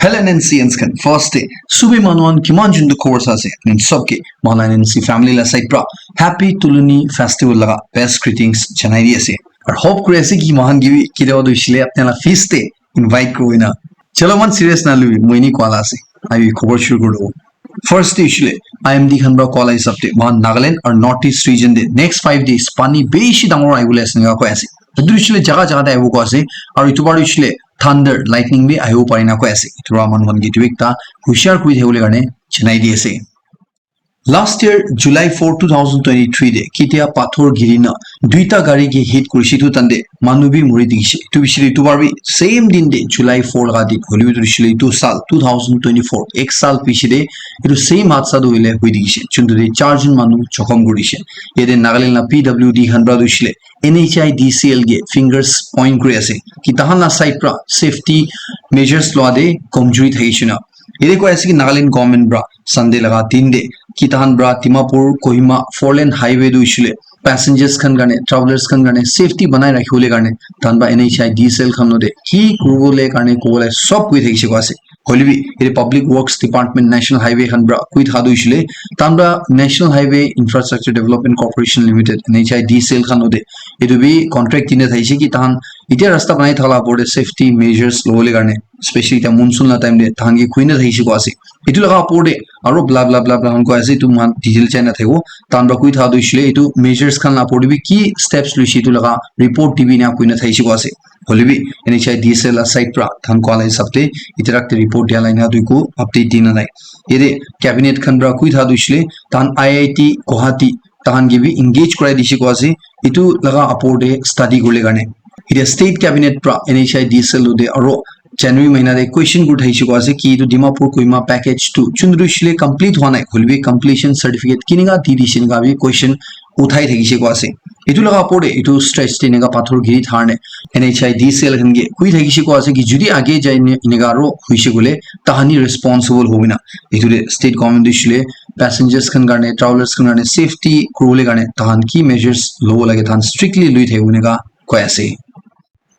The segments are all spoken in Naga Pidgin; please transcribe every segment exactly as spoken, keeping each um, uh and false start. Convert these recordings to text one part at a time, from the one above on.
Hello N N C N khan, first day. Sube manuan kiman juntu khobor sa ase? Nin sob ke, manuan N N C family la side pra happy Tuluni festival laga best greetings janai di ase. Ar hope kuri ase ki mohan gibi kida odo shile apne la feast day invite kuri na. Chalo man serious na lui, moi ni kwala ase. Ayu khobor shuru kuri do. First day shile, I M D khan pra kwala hisab te, mohan Nagaland ar North East region de next five days pani beshi dangor aibole ase nga koi ase. Etu shile jaga jaga te aibo koi ase. Ar itu bar shile thunder, lightning bi ahibo pare na koi ase. Itu para manu khan ke etu ekta hushar kuri thakibole karne janai di ase. Last year, July four, two thousand twenty-three de, kitia pathor giri na, duita gari ke hit kurishi tu tande, manu bi muri dikishe. Itu bishile itu bar bi same din de, July four laga din, holi bi tu bishile itu sal, two thousand twenty-four, ek sal pishi de, itu same hadsa tu hoile hui dikishe. Chuntu de char jon manu chokhom kurishe. Yede Nagaland la P W D khan pra tu bishile, N H I D C L ke fingers point kuri ase ki tahan la side pra safety measures lua de komjuri thakishe na. Yate koi ase ki Nagaland government pra Sunday laga din de ki tahan pra Dimapur Kohima four lane highway tu hoishile passengers khan karne, travelers khan karne safety banai rakhibole karne tahan pra N H I D C L khan lote ki kuribole karne kobole sob koi thakishe koi ase. Hoilebi yate Public Works Department National Highway khan pra koi thaka tu hoishile tahan pra National Highway Infrastructure Development Corporation Limited, N H I D C L khan lote etu bi contract dina thakishe ki tahan etia rasta banai thaka la opor te safety measures lobole karne, especially etia monsoon la time te tahan ke koi na thakishe koi ase. Etu laga opor te aro bla bla bla bla khan koi ase, etu mohan detail jai na thakibo. Tahan pra koi thaka tu hoishile etu measures khan la opor te bi ki steps loishe etu laga report dibi ena koi na thakishe koi ase. Hoilebi N H I D C L la side pra tahan koa la hisab te etirak te report dia la ena tu eku update dina nai. Yate cabinet khan pra koi thaka tu hoishile tahan I I T Guwahati tahan ke bi engage kurai dishe koi ase, etu laga opor te study kuribole karne. Etia state cabinet pra N H I D C L lote aro January mahina te question kuri thakishe koi ase ki etu Dimapur Kohima package two chundru shile complete hua nai, hoilebi completion certificate kinika di dishe enika bi question uthai thakishe koi ase. Etu laga opor te etu stretch te enika pathor giri tharne N H I D C L khan ke koi thakishe koi ase ki jodi age jai ne enika aro hoishe koile tahan hi responsible hobo na. Etu te state government tu hoishile passengers khan karne, travelers khan karne safety kuribole karne tahan ki measures lobo lage tahan strictly lui thakibo enika koi ase.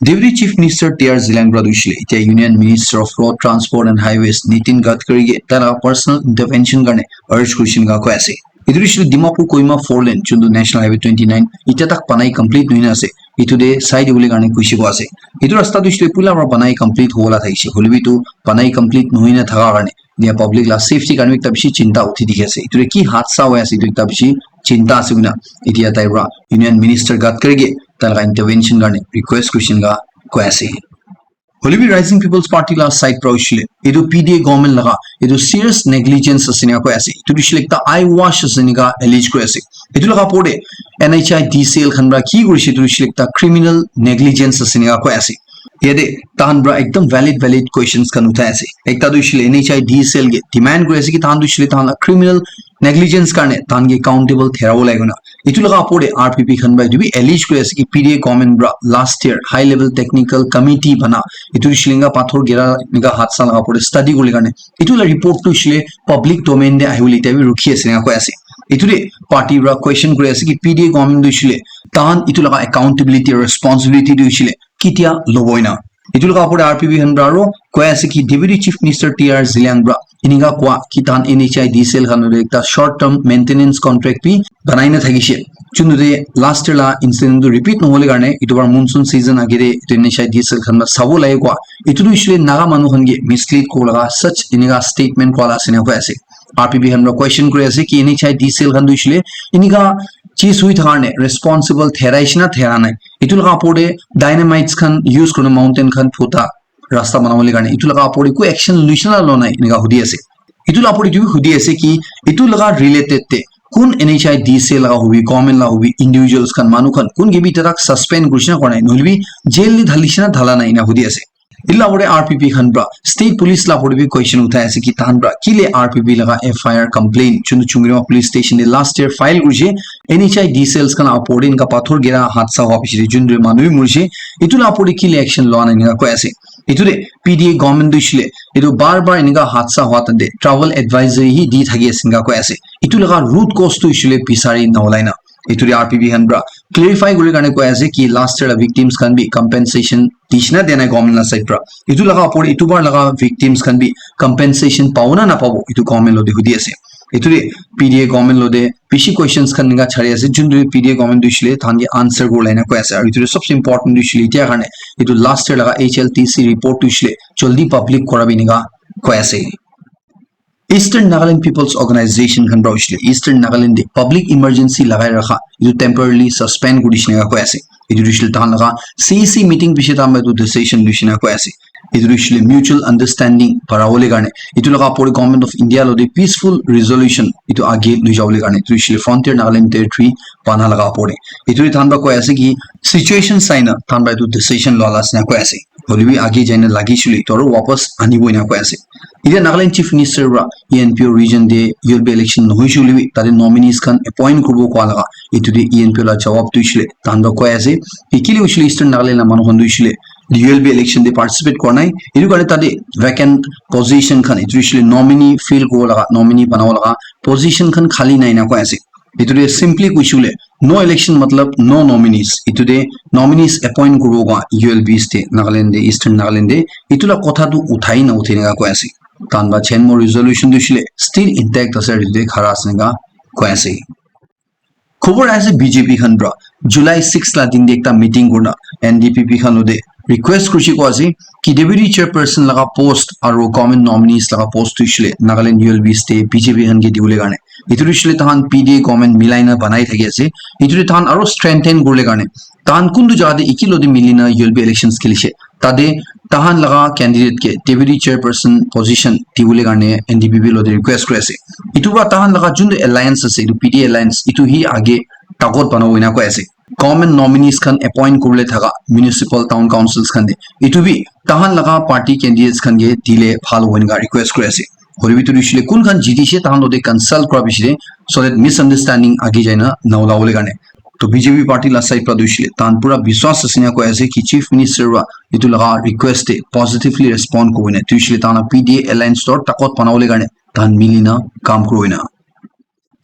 Deputy Chief Minister T R Zeliang pra tu hoishile etia Union Minister of Road Transport and Highways Nitin Gadkari ke taila personal intervention karne urge kurishe enika koi ase. Etu hoishile Dimapur Kohima four lane chuntu National Highway twenty nine etia tak banai complete nohoi na ase. Etu te sai dibole karne koishe koi ase. Etu rasta tu hoishile pula para banai complete hobola thakishe. Hoilebi tu banai complete nohoi na thaka karne etia public la safety karne ekta bishi chinta uthi dikhi ase. Etu te ki hadsa hoi ase, etu ekta bishi chinta ase koina etia tai para Union Minister Gadkari ke tai laga intervention karne request kurishe enika koi ase. Hoilebi Rising People's Party la side para hoishile etu P D A government laga etu serious negligence ase enika koi ase. Etu hoishile ekta eyewash ase enika allege kuri ase. Etu laga opor te N H I D C L khan para ki kurishe etu hoishile ekta criminal negligence ase enika koi ase. Yate tahan para ekdam valid valid questions khan uthai ase. Ekta tu hoishile N H I D C L ke demand kuri ase ki tahan tu hoishile tahan la criminal negligence karne tahan ke accountable therabo lage na. Etu laga opor te R P P khan para etu bi allege kuri ase ki P D A government para last year high level technical committee bana etu hoishile enika pathor gira enika hadsa laga opor te study kuribole karne etu la report tu hoishile public domain te ahibole etia bi rukhi ase enika koi ase. Etu te party para question kuri ase ki P D A government tu hoishile tahan etu laga accountability responsibility tu hoishile ketia lobo enika. Etu laga opor te R P P khan para aro koi ase ki Deputy Chief Minister T R Zeliang para enika kua ki tahan N H I D C L khan lote ekta short term maintenance contract bi banai na thakishe. Chuntu te last year la incident tu repeat nohole karne etu bar monsoon season age te etu N H I D C L khan para sabo lage kua. Etu tu hoishile Naga manu khan ke mislead kura laga such enika statement kua la ase enika koi ase. R P P khan para question kuri ase ki N H I D C L khan tu hoishile enika cheez hui thaka karne responsible therai she na thera nai. Etu laga opor te dynamites khan use kurina mountain khan phuta rasta banabole karne etu laga opor te ekoi action loishe na loa nai enika hudi ase. Etu laga opor te etu bi hudi ase ki etu laga related te kun N H I D C L laga hobi, government laga hobi, individuals khan, manu khan kun ke bi etia tak suspend kurishe na kora nai, nohole bi jail te dhalishe na dhala nai enika hudi ase. Etu laga opor te R P P khan para state police laga opor te bi question uthai ase ki tahan para kile R P P laga F I R complaint chunu Chungirima police station te last year file kurishe N H I D C Ls khan laga opor te enika pathor gira hadsa hua piche te juntu manu bi murishe, etu laga opor te kile action loa nai enika koi ase. Etu te P D A government tu hoishile etu bar bar enika hadsa hua tante travel advisory hi di thaki ase enika koi ase. Etu laga root cause tu hoishile bisari na ulai na. Etu te R P P khan para clarify kuri karne koi ase ki last year laga victims khan bi compensation dishna dena government la side pra. Itu laga opor itu bar laga victims khan bi compensation pabo na napabo itu government lo de hudi ase. Itu de P D A government lo de bishi questions khan ninga chari ase, juntu P D A government tu shile than ke answer kor laina koi ase. Aru itu de sabse important tu shile itia karne itu last year laga H L T C report tu shile joldi public korabi ninga koi ase. Eastern Nagaland People's Organization khan pra hoishile Eastern Nagaland de public emergency lagai rakha itu temporarily suspend kuri dishina koi ase. Itu hoishile tahan laga C E C meeting piche tahan itu decision luishina koi ase. Itu hoishile mutual understanding barabole karne itu laga pori Government of India lo de peaceful resolution itu age lui jabole karne itu hoishile Frontier Nagaland Territory bana laga pori itu tahan pra koi ase ki situation saina tahan pra itu decision lua la sina koi ase. Hoilebi age jaina lagi shule itu aro wapas anibo ina koi ase. Etiya Nagaland Chief Minister pra E N P O region de U L B election nohoi shule bi tate nominees khan appoint kuribo koa laga itu de E N P O la jawab tu shule tahan pra koi ase. Ikili ushule Eastern Nagaland la manu khan tu shule U L B election de participate kora nai. Itu karne tate vacant position khan itu shule nominee fill kuribo laga nominee banabo laga position khan khali nai na koi ase. Itu de simply kuishule no election matlab no nominees. Itu de nominees appoint kuribo koa U L Bs de Nagaland de Eastern Nagaland de itu la kotha tu uthai na uthai na koi ase. Tahan ba Chenmo resolution tu shile still intact ase itu de khara ase na koi ase. Khobor ase B J P khan pra July six la din de ekta meeting kurna N D P P khan lo de request kurishi koi ase ki deputy chairperson laga post aru government nominees laga post tu shile Nagaland U L Bs de B J P khan ke dibole karne. Itu tu shile tahan P D A government milai na banai thaki ase. Itu de tahan aro strengthen kurle karne tahan kuntu jaga de iki lo de mili na U L B elections khelishe. Tate tahan laga candidate ke deputy chairperson position dibole karne N D P P lo de request kuri ase. Itu ba tahan laga juntu alliance ase, itu P D A alliance, itu hi age takot banabo ina koi ase. Government nominees khan appoint kuribole thaka municipal town councils khan de, itu bi tahan laga party candidates khan ke dile bhal hobo ina request kuri ase. Hoilebi tu hoishile kun khan jiti she tahan lode consult kura bishi de, so that misunderstanding age jaina na ulabole karne. To B J P party la side pra tu hoishile tahan pura biswas ase na koi ase ki chief minister wa itu laga request te positively respond kuri na tu hoishile tahan la P D A alliance tor takot banabole karne tahan mili na kam kuri na.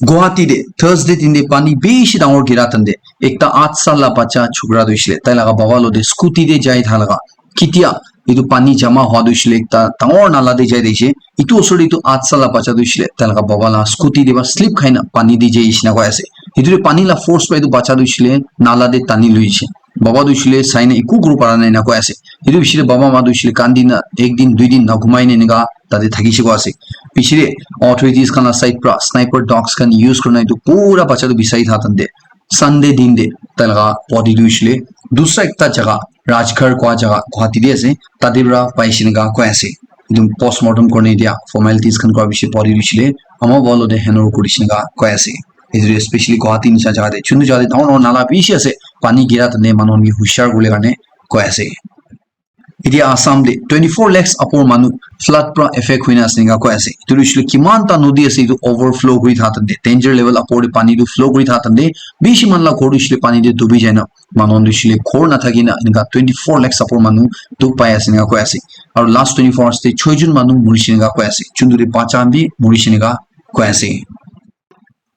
Guwahati te Thursday din te pani bishi dangor gira tan te ekta aat sal la bacha chukra tu hoishile tai laga baba lode scooty te jai tha laga kitia itu pani jama hua tu hoishile ekta dangor nala te jai de ase. Itu osor te itu aat sal la bacha tu hoishile tai laga baba la scooty te ba slip khai na pani te jai ase na koi ase. Itu te pani la force pra itu bacha tu hoishile nala te tani lui ase. Baba tu hoishile sai na eku kuri bo para nai na koi ase. Itu bishi te baba ma tu hoishile kandi na ek din dui din na ghumai na enika tate thaki se koi ase. Bishi te authorities khan la side pra sniper dogs khan use kurina itu pura bacha tu bisai tha tan te Sunday din te tai laga body tu hoishile dusra ekta jaga Rajgarh koi jaga Guwahati te ase, tate pra paise enika koi ase. Etu postmortem kurina etia formalities khan kura bishi body tu hoishile ama baba lode hand over kuri dise enika koi ase. Etu especially Guwahati nisina jaga te chunu jaga te dangor dangor nala bishi ase, pani gira tante manu khan ke hushar kuribole karne koi ase. Etia Assam te twenty four lakhs upor manu flood pra affect hoina ase enika koi ase. Etu tu hoishile kiman ta nodi ase etu overflow kuri tha tante danger level upor te pani tu flow kuri tha tante bishi manu la ghor tu hoishile pani te dubi jai na manu khan tu hoishile ghor nathaki na enika twenty four lakhs upor manu dukh pai ase enika koi ase. Aru last twenty four hours te choi jon manu murise enika koi ase. Chuntu te bacha khan bi murise enika koi ase.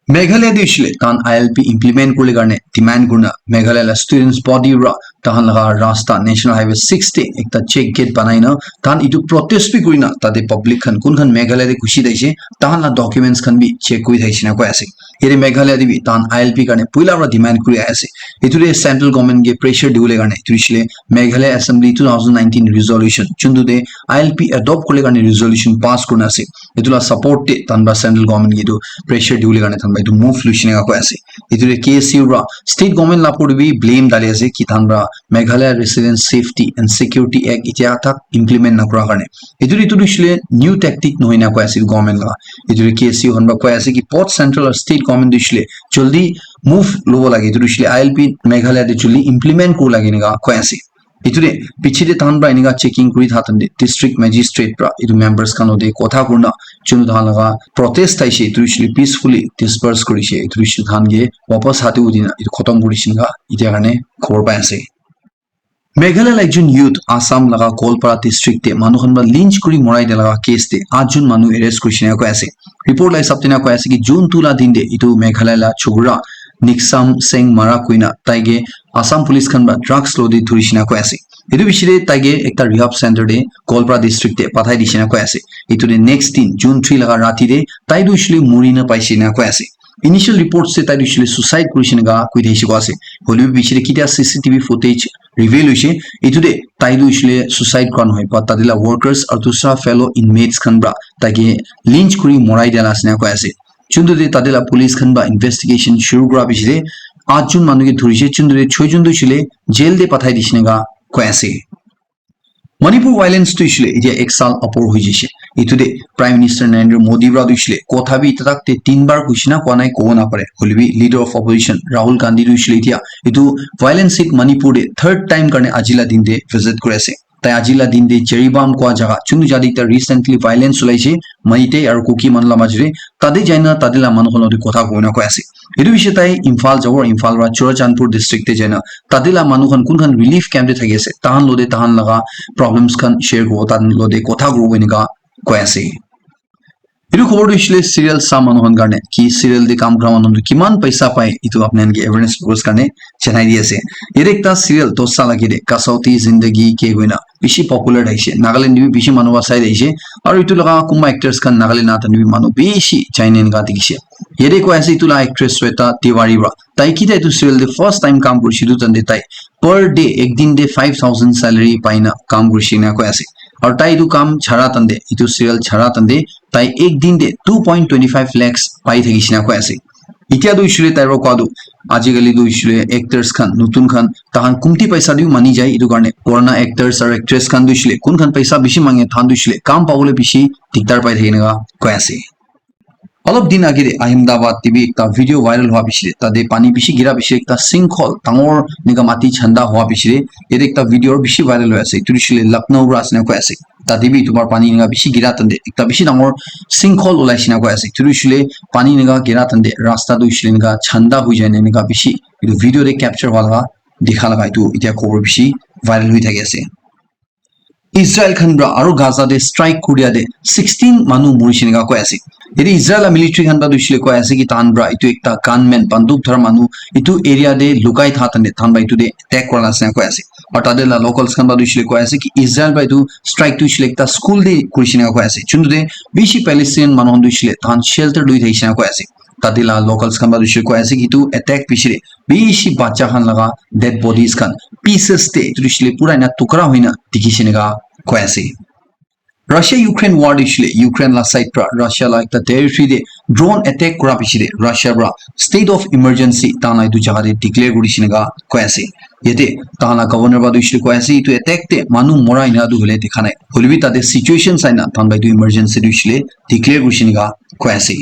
Meghalaya te hoishile tahan I L P implement kuribole karne demand kurina Meghalaya la students body pra tahan laga rasta National Highway six te ekta check gate banai na tahan etu protest bi kurina tate public khan kun khan Meghalaya te gushi thaise tahan la documents khan bi check kuri thaise na koi ase. Yate Meghalaya te bi tahan I L P karne puila pra demand kuri ahi ase. Etu te central government ke pressure dibole karne etu hoishile Meghalaya Assembly two thousand nineteen resolution chuntu te I L P adopt kuribole karne resolution pass kurina ase. Etu la support te tahan pra central government ke etu pressure dibole karne tahan pra etu move luise enika koi ase. Etu te K S U pra state government la opor te bi blame dali ase ki tahan pra Meghalaya Residents Safety and Security Act etia tak implement nakura karne. Etu, etu tu hoishile new tactic nohoi na koi ase government la. Etu tu K S U khan pra koi ase ki both central aru state government tu hoishile jaldi move lobo lage. Etu tu hoishile I L P Meghalaya te jaldi implement kuribo lage enika koi ase. Etu te piche te tahan pra enika checking kuri tha tante district magistrate pra etu members khan lode kotha kurina chunu tahan laga protest thaise etu hoishile peacefully disperse kurise. Etu hoishile tahan ke wapas hati udina etu khotom kurise enika etia karne khobor pai ase. Meghalaya la ekjon youth Assam laga Goalpara district te manu khan para lynch kuri morai dia laga case te aat jon manu arrest kurishe na koi ase. Report la hisab te na koi ase ki June two la din te etu Meghalaya la chokra Niksam Singh Mara koina taike Assam Police khan para drugs lode dhuri shina koi ase. Etu bishi de taike ekta rehab center de Goalpara district de pathai di shina koi ase. Etu de next din June three laga rati de tai tu hoishe le muri na pai shina koi ase. Initial reports de tai tu hoishe le suicide kuri shina ga koi thai shi koi ase. Hoile bi bishi de kitia C C T V footage reveal hoishe. Etu de tai tu hoishe le suicide kura nohoi pa tate la workers aru dusra fellow inmates khan para taike lynch kuri morai dia la ase na koi ase. Chuntu de tate la police khan ba investigation shuru kura bishi de aat jun manu ke dhurishe, chuntu de choi jun tu hoishe le jail de pathai di shina ga koi ase. Manipur violence tu hoishe le etia ek saal apor hoi jaishe. Etu de Prime Minister Narendra Modi para tu hoishe le kotha bi etia tak te tin bar koishe na koa nai kobo na pare. Hoile bi Leader of Opposition Rahul Gandhi tu hoishe le etia etu violence hit Manipur de third time karne aji la din de visit kuri ase. Tai aji la din de Jiribam koa jaga chunu jadi ekta recently violence ulaishe Meitei aru Kuki manu la majo de, tate jaina tate la manu khan lode kotha koina koi ase. Etu bishi tai Imphal jabo, Imphal para Churachandpur district te jaina tate la manu khan kun khan relief camp te thaki ase, tahan lode tahan laga problems khan share kuribo, tahan lode kotha kuribo enika koi ase. Etu khobor tu hoishe le serial sa manu khan karne ki serial te kam kura manu tu kiman paisa pai, etu apni khan ke awareness purpose karne janai di ase. Yate ekta serial dosa lage de Kasauti Zindagi Ke koina bishi popular thaishe. Nagaland te bi bishi manu para sai thaishe. Aru etu laga kunba actors khan Nagaland na than bi manu bishi jaine enika dikhishe. Yate koi ase etu la actress Shweta Tiwari para. Tai kita etu serial te first time kam kurishe etu than te tai per day ek din te five thousand salary paina kam kurishe na koi ase. Aru tai etu kam chara than te, etu serial chara than te tai ek din te two point twenty five lakhs pai thakishe na koi ase. Etia tu hoishe le tai para koa tu ajikali tu hoishe le actors khan, notun khan, tahan kumti paisa diu mani jai, etu karne purana actors aru actress khan tu hoishe le kun khan paisa bishi mange, tahan tu hoishe le kam pabole bishi dikdar pai thaki enika koi ase. Olop din age de Ahmedabad te bi ekta video viral hua bishi de, tate pani bishi gira bishi de, ekta sinkhole dangor enika mati chanda hua bishi de, yate ekta video bishi viral hoi ase. Etu hoishe le Lucknow para ase na koi ase. Tate bi etu para pani enika bishi gira than te, ekta bishi dangor sinkhole ulai shina koi ase. Etu hoishe le pani enika gira than te rasta tu hoishe le enika chanda hoi jai na enika bishi etu video te capture hua laga dikha laga etu etia khobor bishi viral hoi thaki ase. Israel khan para aru Gaza te strike kuri dia te sixteen manu murishe enika koi ase. Yate Israel la military khan para tu hoishe le koi ase ki tahan para etu ekta gunman banduk dhara manu etu area te lukai tha than te tahan para etu te attack kura la ase enika koi ase. Aru tate la locals khan para tu hoishe le koi ase ki Israel para etu strike tu hoishe le ekta school te kurishe enika koi ase. Chuntu te bishi Palestinian manu khan tu hoishe le tahan shelter lui thakishe enika koi ase. Tate la locals khan para tu hoishe le koi ase ki etu attack bishi de bishi bacha khan laga dead bodies khan pieces te etu tu hoishe le pura ena tukra hoina dikhishe enika koi ase. Russia Ukraine war tu hoishe le Ukraine la side para Russia la ekta territory te drone attack kura bishi de Russia para state of emergency tahan la etu jaga te declare kurishe enika koi ase. Yate tahan la governor para tu hoishe le koi ase etu attack te manu mora ena tu hoile dikha nai. Hoile bi tate situation sai na tahan para etu emergency tu hoishe le declare kurishe enika koi ase.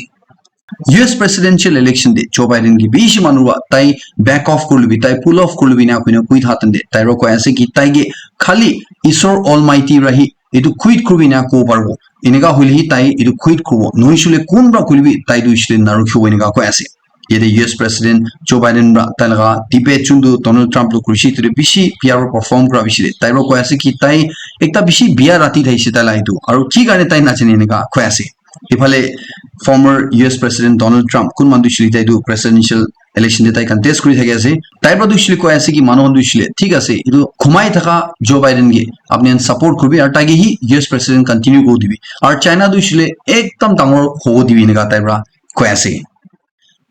U S presidential election te Joe Biden ke bishi manu para tai back off kuri lobi, tai pull off kuri lobi na koina koi tha than te tai para koi ase ki tai ke khali Isor Almighty para hi etu quit kuribi na kobo paribo. Enika hoile hi tai etu quit kuribo. Nohoishe le kun para kuri lobi tai tu hoishe le narukhibo enika koi ase. Yate U S President Joe Biden para tai laga debate chuntu Donald Trump lo kurishe etu te bishi bia para perform kura bishi de tai para koi ase ki tai ekta bishi bia rati thaishe tai la etu. Aru ki karne tai najane enika koi ase. Ifale former U S President Donald Trump kun manu tu hoishe le tai tu presidential election te tai contest kuri thaki ase. Tai para tu hoishe le koi ase ki manu khan tu hoishe le thik ase, etu khumai thaka Joe Biden ke apni khan support kuribi aru tai ke hi U S president continue kuri dibi aru China tu hoishe le ekdam dangor hobo dibi enika tai para koi ase.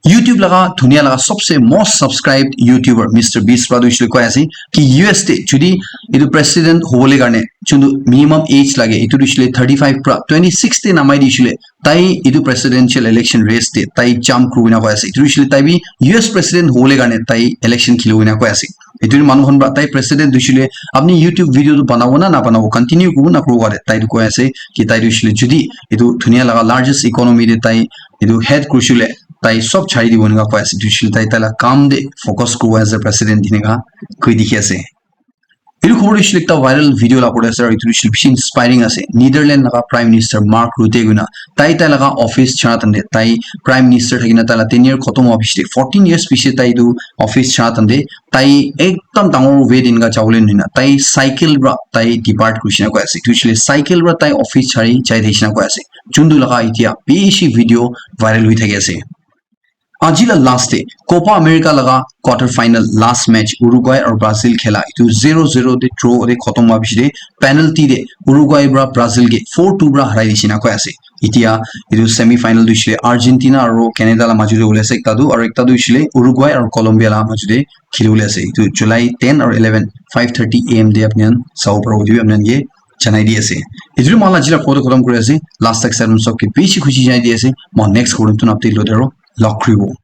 YouTube laga dunia laga sobse most subscribed YouTuber Mister Beast para tu hoishe le koi ase ki U S te jodi etu president hobole karne chuntu minimum age lage etu tu hoishe le thirty five para twenty six te namai di hoishe le tai etu presidential election race te tai jump kuri kena koi ase. Etu hoishe le tai bi U S president hobole karne tai election khelibo koi ase. Etu manu khan para tai president tu hoishe le apni YouTube video tu banabo na nabanabo, continue kuribo na kuribo kare tai tu koi ase ki tai tu hoishe le jodi etu dunia laga largest economy te tai etu head kurishe le tai sob chari dibo enika koi ase. Etu hoishe le tai tai la kam te focus kuribo as a president enika koi dikhi ase. Etu khobor tu hoishe le ekta viral video la opor te ase aru etu tu hoishe le bishi inspiring ase. Netherlands laga Prime Minister Mark Rutte koina tai tai laga office chara than te tai Prime Minister thaki na tai la tenure khotom hua piche te fourteen years piche tai etu office chara than te tai ekdam dangor weight enika jabole nohoi na tai cycle para tai depart kurishe na koi ase. Etu hoishe le cycle para tai office chari jai thakishe na koi ase. Chuntu laga etia bishi video viral hoi thaki ase. Aji la last te Copa America laga quarter final last match Uruguay aru Brazil khela etu zero zero te draw te khotom hwa bishi te penalty te Uruguay para Brazil ke four two para harai dishina koi ase. Etia etu semi final tu hoishe le Argentina aru Canada la maju te hole ase ekta tu, aru ekta tu hoishe le Uruguay aru Colombia la maju te kheli bole ase. Etu July ten aru eleven, five thirty A M te apni khan sabo paribo etu bi apni khan ke janai di ase. Etu moi la aji la photo khotom kuri ase. Last tak sabi sob ke bishi khushi janai di ase. Moi next korim tu update loi tharo log kuribo.